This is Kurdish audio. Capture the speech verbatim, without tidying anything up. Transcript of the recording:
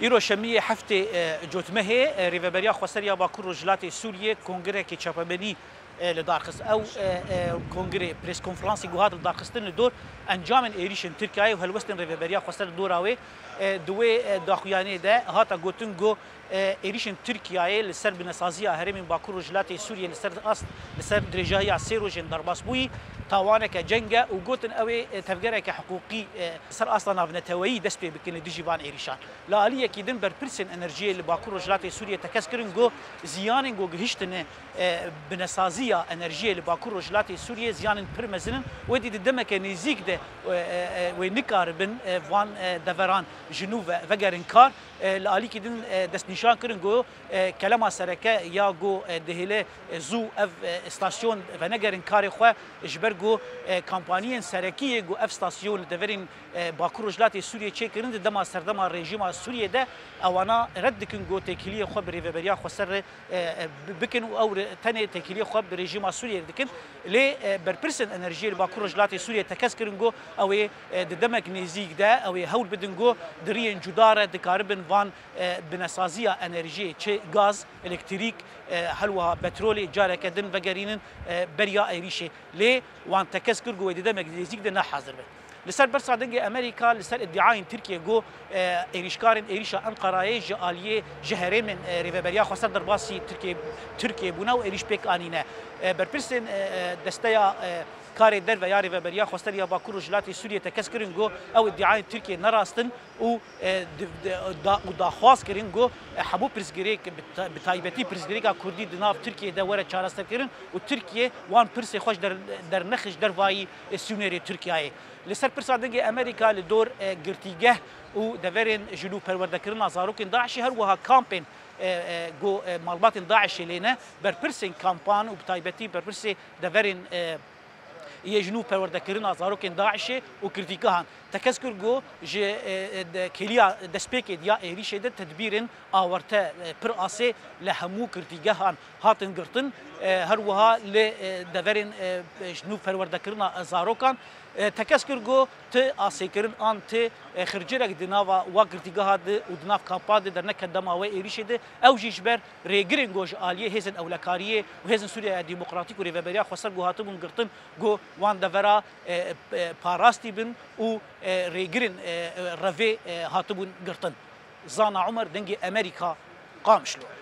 Îro şemiyê heftê e, Cotmehê, e, Rêveberiya Xweser ya Bakur Rojhilatê Sûriyê kongrekê çapemenî e, li dar xist. Ew e, e, kongre, preskonferansê ku hat li dar xistin li dor encamên êrîşên Tirkiyeyê û helwestên Rêveberiya Xweser li dora wê, e, di wê e, daxuyaniyê de hate gotin ku e, êrîşên Tirkiyeyê li ser binesaziya herêmên Bakur Rojhilatê Sûriyê li ser ast, li ser dirêjahiya sê rojên derbasbûyî tawaneke ceng e û gotin ew ê e, tevgereke hiqûqî e, ser asta navneteweyî dest pê bikin li dijî van êrîşan. Li aliyekî din berpirsên enerjiyê li Bakur Rojhilatê Sûriyê tekez kirin ku ziyanên ku gihiştine e, binesaziya enerjiyê li Bakur Rojhilatê Sûriyê ziyanên pir mezin in. Wê dî di demeke nêzîk de e, e, e, wê nikaribin e, van e, deveran ji nû ve, vegerin kar. E, li alîkî din e, destnîşan kirin ku e, kelema sereke ya ku e, dihêle e, zû ev e, stasyon venegerin karê xwe, ji ber ku e, kampaniyên serekî yê ku ev stasyon li deverên e, Bakur Rojhilatê Sûriyê çêkirin di dema serdema rejîma Sûriyê de ewana red dikin ku têkiliyê xwe bi Rêveberiya Xweser re e, e, bi-, bikin û ew re-, tenê têkiliyê xwe bi rejîma Sûriyê re dikin. Lê e, berpirsên enerjiyê li Bakur Rojhilatê Sûriyê tekez kirin ku ew ê e, di demek nêzîk de ew ê hewl bidin ku di riyên cuda re dikaribin van e, binesaziya enerjiyê, çi gaz, elektrîk, e, helwiha petrolê careke din vegerînin e, beriya êrîşê. Lê wan tekez kir ku wê di demek nêzîk de ne hazir be. Li ser bersa dengê Amerîka, li ser îdiayên Tirkiye ku e, êrîşkarên êrîşa Enqerayê ji aliyê, ji herêmên e, Rêveberiya Xweser derbasî Tirkiye, Tirkiye bûne û êrîş pêk anîne. E, berpirsên e, e, desteya e, karê derve ya Rêveberiya Xweser ya Bakur Rojhilatê Sûriyê tekez kirin ku ew îdiayên Tirkiye ne rast in û e, di, di, da, û daxwaz kirin ku e, hemû pirsgirêk, bi ta-, bi taybetî pirsgirêka Kurdî di nav Tirkiyê de were çareserkirin û Tirkiye wan pirsê xwe ji der-, dernexe ji dervayî e, sînorê Tirkiyeyê. Li ser pirsa dengê Amerîka li dor e, girtîgeh û deverên ji nû perwerdekirina zarokên DAIŞê, her wiha kampên e, e, ku e, malbatên DAIŞê lê ne, berpirsên kampan û bi taybetî berpirsê deverên e, yê ji nû perwerdekirina zarokên DAIŞê û girtîgehan. Tekez kir ku ji e, e, de, kêliya destpêkê diya êrîşê de tedbîrên awarte e, pir asê li hemû girtîgehan hatin girtin. E, her wiha li e, deverên e, ji nû perwerdekirina zarokan e, tekez kir ku ti asêkirin an ti e, xircirek di nava wa girtîgeha de û di nav kampa de derneket dema wê êrîşê de. Ew jî ji ber rêgirên ku ji aliyê hêzên ewlekariyê û hêzên Sûriyeya Demokratîk û Rêveberiya Xweser ku hatibûn girtin, ku wan devera e, e, parastî bin û e, rêgirên e, e, revê e, hatibûn girtin. Zana Umer, Dengê Amerîka, Qamişlo.